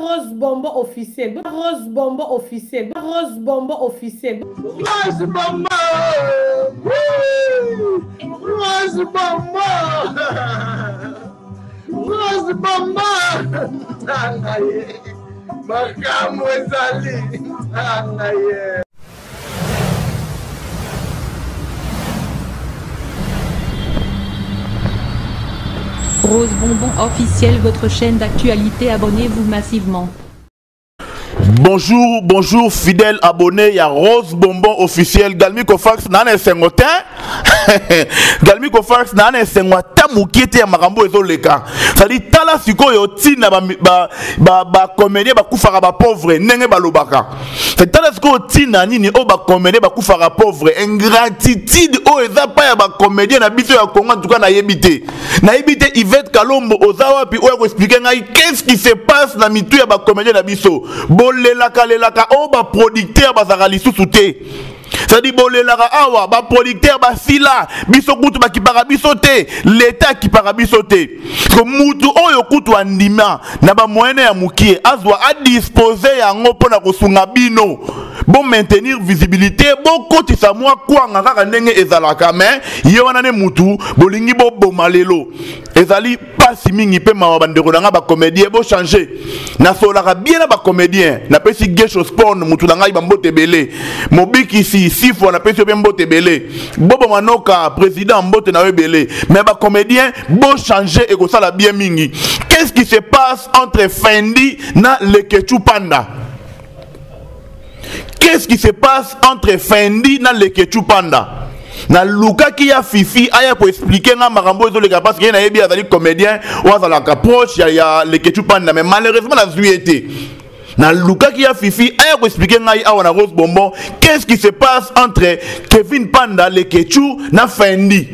Rose Bonbon officiel. Rose Bonbon officiel. Rose Bonbon officiel. Rose Bonbon. Rose Bonbon. Rose Bonbon. Nanga ye. Makambo ezali. Nanga ye. Rose Bonbon officiel, votre chaîne d'actualité, abonnez-vous massivement. Bonjour, bonjour, fidèle abonné, il y a Rose Bonbon officiel, Galmi Kofax, nana esengo te. Galmi Kofax, nana esengo ata mokie te ya makambo ezoleka. C'est-à-dire, tala sikoyo tina ba ba ba, ba comédien bakufaka ba pauvre ndenge balobaka. C'est tala sikoyo tina nini oyo ba comédien bakufaka pauvre, ingratitude oyo eza pa ya ba comédien na biso ya Congo en tout cas nayebi te. Nayebi te Yvette Kalombo oza wapi oyo ko expliquer ngai qu'est-ce qui se passe na mitu ya ba comédien na biso. Bolelaka lelaka oyo ba producteur bazalaka lisusu te. C'est-à-dire bolelaka awa ba producteur basila biso kutu bakipaka biso te, l'État akipaka biso te. Ko mutu oyo kutu andima na ba moyen ya mukie azwa a disposer yango mpona kosunga bino bo maintenir visibilité, bokotisa mwa kwanga kaka ndenge ezalaka, mais ye wana ne mutu bolingi boboma lelo. Ezali pasi mingi pe mawa bandeko na nga ba comédien bo changer. Nasolaka bien na ba comédien, napesi Gesho Spawn mutu na ngai ba mbote ebele, Mobikisi Sifwa napesi yo pe mbote ebele, Bobo Manoka président mbote na yo ebele, mais ba comédien bo changer ekosala bien mingi. Qu'est-ce qui se passe entre Fendi na Leketchou Panda? Qu'est-ce qui se passe entre Fendi na Leketchou Panda? Na lukaki ya Fifi aya ko expliquer nga makambo ezoleka parce que ye nayebi azali comédien oyo azalaka proche ya Leketchou Panda, mais malheureusement nazwi ye te. Na lukaki ya Fifi aya ko expliquer ngai awa na Rose Bonbon qu'est-ce qui se passe entre Kevin Panda, Leketchou na Fendi.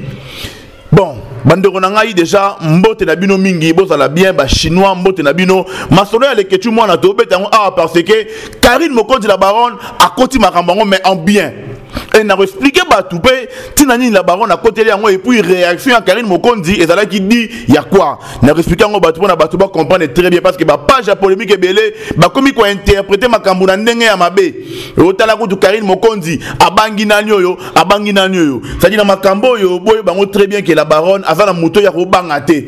Bon, bandeko na ngai déjà mbote na bino mingi, bozala bien ba chinois mbote na bino. Masolo ya Leketchou mwana tobeta yango awa parce que Karine Mokonzi la baronne akoti makambo yango mais en bien. Et na expliquer bato pe tina nini la baronne akoteli yango et puis réaction ya Karine Mokonzi ezalaki dit ya quoi. Na expliquer yango bato pona bato ba comprendre très bien parce que ba page ya polémique ebele bakomi ko interpréter makambo na ndenge ya mabe. Otala kutu Karine Mokonzi abangi nani oyo, abangi nani oyo. C'est-à-dire na makambo oyo boye bango très bien que la baronne aza na moto ya kobanga te.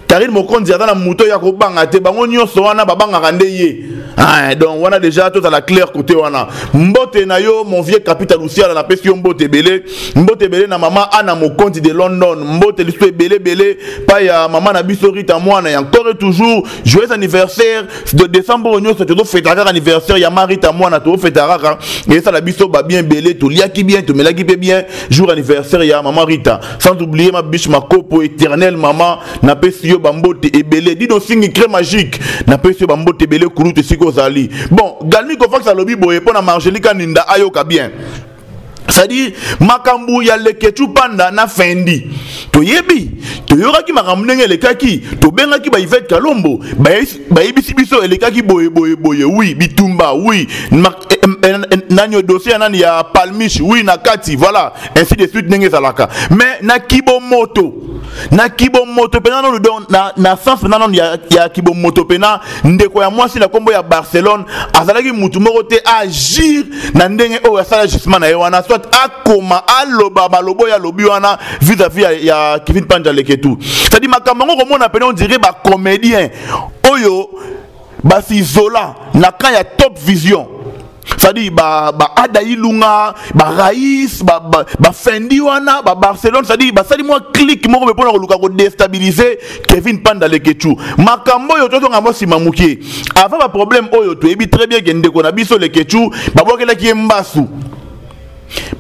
Karine Mokonzi aza na moto ya kobanga te, bango nyonso wana babangaka nde ye. Ah, donc wana déjà tout à la claire côté wana. Mbote na yo mon vieux capitaine Luciana na pesi yo mbote ebele. Mbote ebele na mama Anna Mokonzi de London. Mbote liso ebele ebele pa ya mama na biso Rita Mwana ya encore et toujours joyeux anniversaire de décembre nyonso tozo fêter kaka anniversaire ya Marita Mwana, tozo fêter kaka et ça la biso ba bien belé, toliaki bien, tomelaki pe bien jour anniversaire ya mama Rita. Sans oublier ma biche ma copo éternelle maman na pesi yo ba mbote ebele. Dido singi crème magique na pesi yo ba mbote ebele kulutu siko zali. Bon, Galmi Kofax alobi boye pona Margelika Ninda ayoka bien. C'est-à-dire makambu ya Leketchou Panda na Fendi. Toyebi, toyokaki makambu ndenge elekaki, tobengaki ba Yvette Kalombo, bayebisi biso elekaki boye boye boye, oui, bitumba, oui, nani dossier nani ya Palmiche, oui, na kati, voilà, ainsi de suite ndenge ezalaka. Mais na Kibomoto, na Kibomoto pena nanu donc na sens pena nanu ya Kibomoto pena ndeko ya mwasi na kombo ya Barcelone azalaki mutu moko te agir na ndenge oyo asala jugement na ye wana, soit akoma aloba malobo ya lobi wana vis-à-vis ya Kevin Panda Leketchou. C'est-à-dire makambo yango komona pena on dirait ba comédien oyo basizola na camp ya Top Vision. C'est-à-dire ba Ada Ilunga, ba Raïs, ba Fendi wana, ba Barcelone, c'est-à-dire ba sali moi clique moko mais pona koluka ko déstabiliser Kevin Panda Leketchou. Makambo yo toto ngamo sima mukie. Avant ba problème oyo to yebi très bien que ndeko na biso Leketchou, ba bokelaki ye mbasu.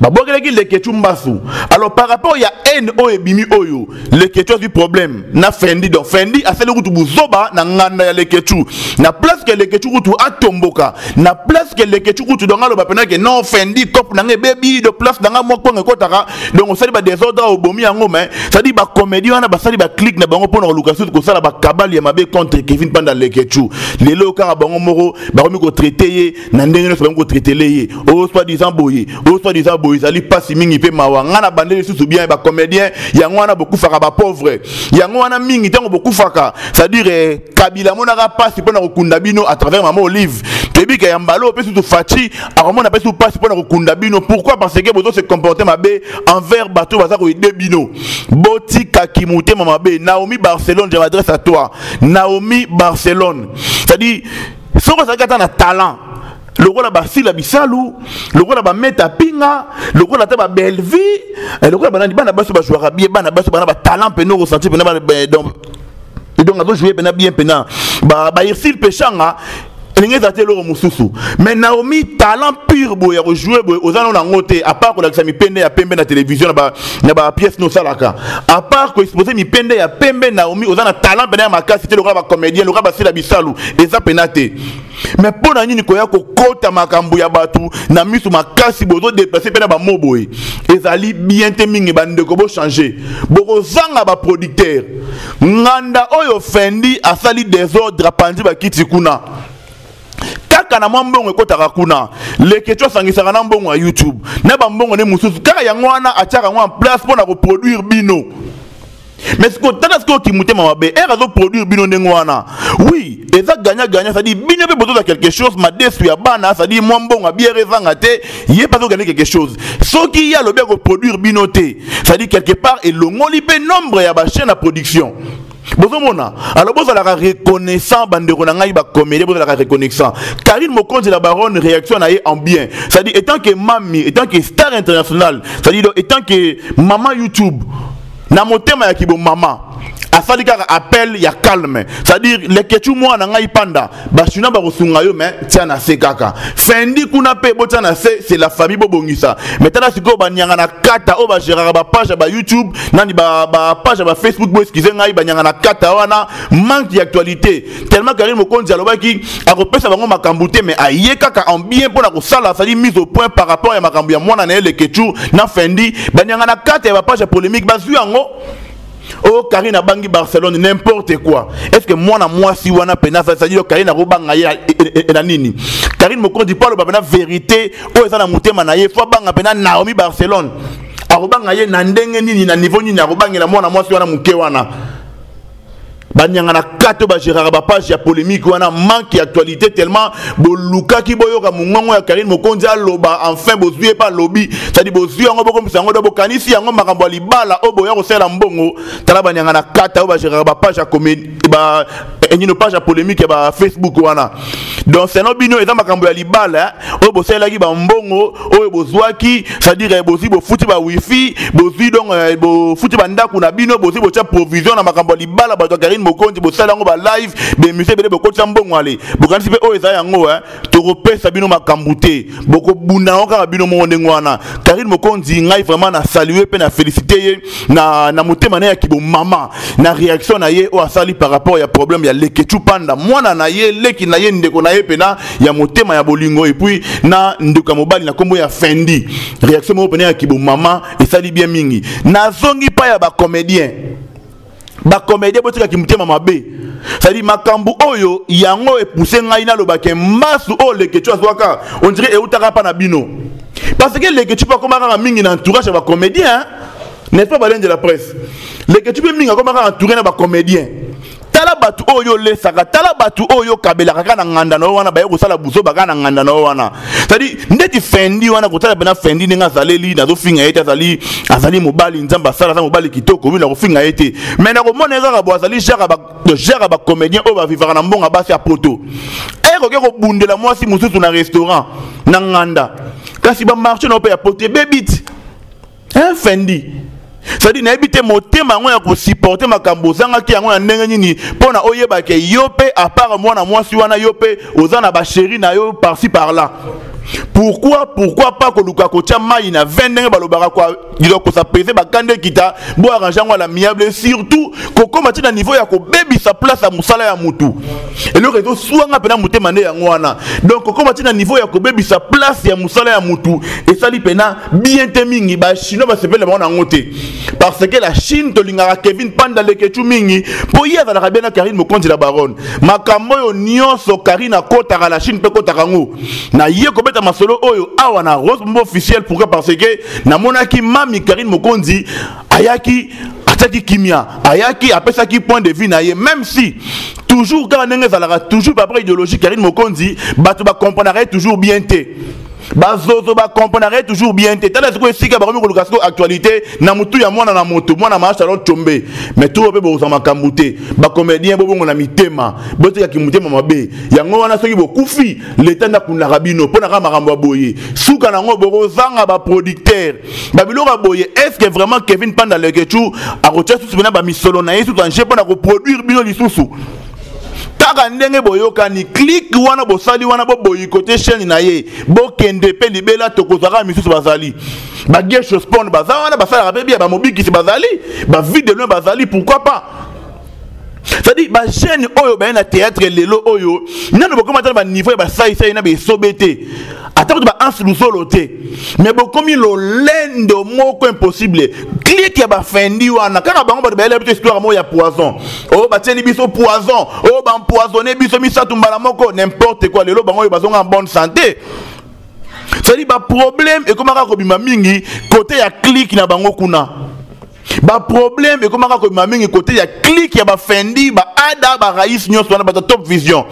Ba bokelaki Leketchou mbasu. Alors par rapport ya haine oyo ebimi oyo, Leketchou a du problème na Fendi. Donc Fendi a sali kutu buzoba na nganda ya Leketchou. Na place que Leketchou kutu atomboka, na place que Leketchou kutu donc aloba pena que non Fendi cop na nge baby de place na nga moko ngekotaka. Donc osali ba désordre obomi yango, mais ça dit ba comédie wana ba sali ba clique na bango pona koluka surtout kosala ba kabali ya mabe contre Kevin Panda Leketchou. Lelo kaka bango moko ba komi ko traiter ye na ndenge nyonso bango ko traiter ye. Oh soi-disant boye, oh soi-disant boye. boye ezali mpasi mingi mpe mawa. Ngai na bandeli lisusu bien bacomédien, yango wana bokufaka bapauvre, yango wana mingi ntango bokufaka, c'est-à-dire Kabila amonaka mpasi mpona kokunda bino à travers Mama Olive. Toyebi ke ya mbala mpe susu Fatshi akomona mpe susu mpasi mpona kokunda bino. Pourquoi? Parce que bozo se comporter mabe envers bato baza koaider bino. Botikaki motema mabe. Naomi Barcelone, je m'adresse à toi, Naomi Barcelone, c'est-à-dire soki ozalaki ata na talent lokola Basila Bisalu, lokola Bameta Pinga, lokola ata Babelvi, lokola banani, bana basi bajouaka bien, bana basi bana batalent mpena, okosentir mpena donc azojouer mpena bien mpena, Bairsile Peshanga, elingi ezala te eloko mosusu. Mais Naomi, talent pur boye ya kojouer boye oza nano nango te, à part kolakisa mipende ya pembe na télévision, na bapièce nosalaka, à part koexposer mipende ya pembe. Naomi, oza na talent mpena ya makasi te lokola bacomédien, lokola Basila Bisalu, eza mpena te. Mais mpo na nini koya kokota makambo ya bato na miso makasi, bozodéplacer mpe na bamo boye? Ezali bien te mingi. Bandeko, bochanger, bokozanga baproducteur. Nganda oyo Fendi asali désordre, apandi bakiti kuna kaka na mwa mbongo ekɔtaka kuna. Leketu asangisaka na mbongo ya YouTube na bambongo nde mosusu kaka, yango wana atiaka yango en place mpo na koproduire bino. Mais sikoyo tala, sikoyo kimutema mabe ere azoproduire bino ndenge wana. Oui, eza gagnant gagnant, c'est-à-dire bino mpe bozozwa quelque chose, madesu ya bana, c'est-à-dire mwa mbongo ya bière ezanga te, ye mpe azogagner quelque chose. Soki ye alobi akoproduire bino te, c'est-à-dire quelque part elongoli mpe nombre ya bachaîne ya production. Bozomona, alors bozalaka reconnaissant. Bandeko na ngai bacomédien, bozalaka reconnaissant. Karine Mokonzi la baronne, réaction na ye en bien, c'est-à-dire étant que mami, étant que star international, c'est-à-dire étant que maman YouTube, na motema ya kibo mama asali kaka appel ya calme, c'est-à-dire Leketu, mwana ngai panda, basuna bakosunga yo, mais tia na se kaka. Fendi kuna mpe botia na se, c'est la famille, bobongisa. Mais tala sikoyo banyanga na kata oyo bagéraka bapage ya baYouTube, nani, bapage ya baFacebook, bo excuse ngai, banyanga na kata wana, manque ya actualité tellement. Karine Mokonzi alobaki akopesa bango makambo te, mais aye kaka en bien mpona kosala, c'est-à-dire mise au point par rapport ya makambo ya mwana na ye Leketu na Fendi. Banyanga na kata ya bapage ya polémique bazwi yango. Oh, Karine abangi Barcelone, n'importe quoi. Est ce que mwana mwasi wana pena, c'est-à-dire Karine akobanga ye na nini? Karine Mokonzi, mpo aloba pena vérité oyo eza na motema na ye, fo abanga pena Naomi Barcelone? Akobanga ye na ndenge nini, na niveau nini akobangela mwana mwasi wana moke wana? Banyanga na kati oyo bagéraka bapage ya polémique wana, manque ya actualité tellement bolukaki boyoka mongongo ya Karine Mokonzi aloba. Enfin bozwi ye mpe alobi, c'est-à-dire bozwi yango, bokomisa yango do, bokanisi yango makambo ya libala oyo boya kosalela mbongo. Tala banyanga na kati oyo bagéraka bapage ya ba enino, page ya polémique ya baFacebook wana. Donc selon bino eza makambo ya libala oyo bosalelaki bambongo oyo bozwaki, c'est-à-dire bozwi, bofuti ba wifi, bozwi donc bofuti bandako na bino, bozwi botya provision na makambo ya libala. Bato ya Karine Mokonzi, bosala yango balive, bemusée ebele, bokotisa mbongo. Ale bokanisi mpe oyo eza yango, tokopesa bino makambo te, bokobunda yango kaka bino moko ndenge wana. Karine Mokonzi, ngai vraiment na salue mpe na félicité ye na motema na ye ya kibomama, na réaction na ye oyo asali par rapport ya problème ya Leketu Panda, mwana na ye, leki na ye, ndeko na ye mpena ya motema ya bolingo, et puis na ndeko ya mobali na nkombo ya Fendi. Réaction moko pena ya kibomama esali bien mingi. Nazongi pa ya bacomédien. Bacomédien, botikaki motema mabe, c'est-à-dire makambo oyo yango epousse ngai nalobake masu oyo Leketu azwaka, on dirait eutaka mpa na bino, parce que Leketu mpe akoma kaka mingi na entourage ya bacomédien, n'est-ce pas, baleine de la presse? Leketu mpe mingi akoma kaka entouré na bacomédien. Tala bato oyo olesaka, tala bato oyo okabelaka kaka na nganda na yo wana, baye kosala buzoba kaka na nganda na yo wana. C'est-à-dire ndeti Fendi wana, kotala mpena Fendi ndenge azaleli, nazofinga ye te, azali mobali Nzambe asala, aza mobali kitoko, obi nakofinga ye te, mais nakomona ye kaka bo azali genre ya bacomédien oyo bavivaka na mbongo basi ya poto. Ekoki kobundela mwasi mosusu na restaurant na nganda, kasi bamarché na yo mpe ya poto ebebi ti Fendi. C'est-à-dire nayebi te motema yango ya kosupporter makambo ozangaki yango na ndenge nini, mpo na oyeba ke yo mpe, à part mwana mwasi wana, yo mpe oza na bachéri na yo par-ci par-là. Pourquoi pas koluka kotia mai na 20, ndenge balobaka, kosapese bakanda ekita, bo arrange yango à l'amiable? Surtout kokóma ti na niveau ya kobebisa place ya mosala ya mutu, eloko ezoswanga mpena motema nde yango wana. Donc kokóma ti na niveau ya kobebisa place ya mosala ya mutu esali mpena bien te mingi. Bachinois basepele bango nango te, parce que la Chine tolingaka Kevin Panda, Leketu mingi, mpo ye azalaka bien na Karine Mokonzi la baronne. Makambo oyo nyonso Karine akotaka, la Chine mpe ekotaka yango na ye kobeta. kobeta masolo oyo awa na Rose Bombo officiel. Pourquoi? Parce que namonaki mami Karine Mokonzi ayaki, atiaki kimia, ayaki apesaki point de vue na ye, même si toujours kaka ndenge ezalaka toujours après idéologie Karine Mokonzi, bato bacomprenaka ye toujours bien te, bazozo bacomprenaka ye toujours bien te. Tala sikoyo esika bakomi koluka sikoyo actualité na motu ya mwana na moto, mwana maa Charlotte Tshombe. Mais turo mpe bokozwa makambo te. Bacomédien, bobongo na mitema, botikaki motema mabe. Yango wana soki bokufi, leta nde akundaka bino mpo na kaka makambo ya boye. Suka nango bokozanga baproducteur, babiloko ya boye. Est ce que vraiment Kevin Panda Lekechu akotia susu mpena bamisolo na ye susu anje mpo na koproduire bino lisusu? Kaka ndenge boyokani, clique wana bosali wana, boboyikote chaîne na ye, bokende mpe libela. Tokozwaka misusu, bazali bagesho spon, baza wana, basalaka mpe bia, bamobikisi bazali, bavie de loin bazali, pourquoi pas? C'est-à-dire bajeune oyo baye na théâtre lelo oyo, nano bokoma ata na baniveau ya basaisai na besobe te, ata kutu baanse luzolo te, mais bokomi lolendo moko impossible. Clique ya bafendi wana, kaka bango bato bayela biso histoire moko ya poison oyo batieli biso, poison oyo baempoisonne biso misato mbala moko, n'importe quoi. Lelo bango oyo bazonga en bonne santé. C'est-à-dire baproblème ekomaka kobima mingi côté ya clique na bango kuna, baproblème ekomaka kobima mingi côté ya clique ya bafendi, baada, barais nyonso wana, bato Top Vision.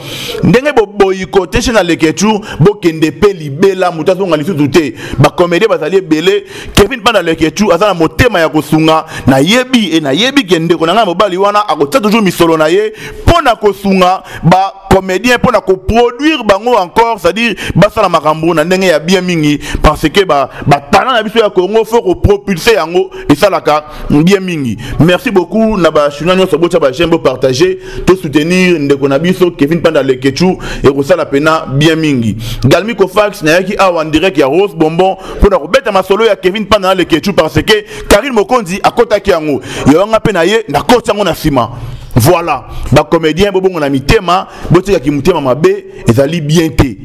Ndenge boboyi kote chaîne na Lekechu, bokende mpe libela, moto azonga lisusu te. Bacomédien bazali ebele. Kevin Panda Lekechu aza na motema ya kosunga. Nayebi e nayebi ke ndeko na ngai mobali wana akotia toujours misolo na ye mpo na kosunga bacomédien, mpo na koproduire bango encore, c'est-à-dire basala makambo na ndenge ya bien mingi, parce que batalent na biso ya Congo, faut kopropulse yango, esalaka bien mingi. Merci beaucoup na bachinois nyonso. Botya baj'aime, bopartage, tosoutenir ndeko na biso Kevin Panda Lekechu, ekosala pena bien mingi. Galmi Kofax nayaki awa en direct ya Rose Bonbon mpona kobeta masolo ya Kevin Panda na Lekechu, parce que Karine Mokonzi akotaki yango, yawanga mpe na ye nakoti yango na nsima. Voilà, bacomédien, bobongo na mitema, botikaki motema mabe, ezali bien te,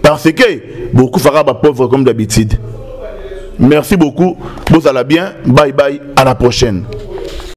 parce que bokufaka bapauvre comme d'habitude. Merci beaucoup, bozala bien, bye bye, à la prochaine.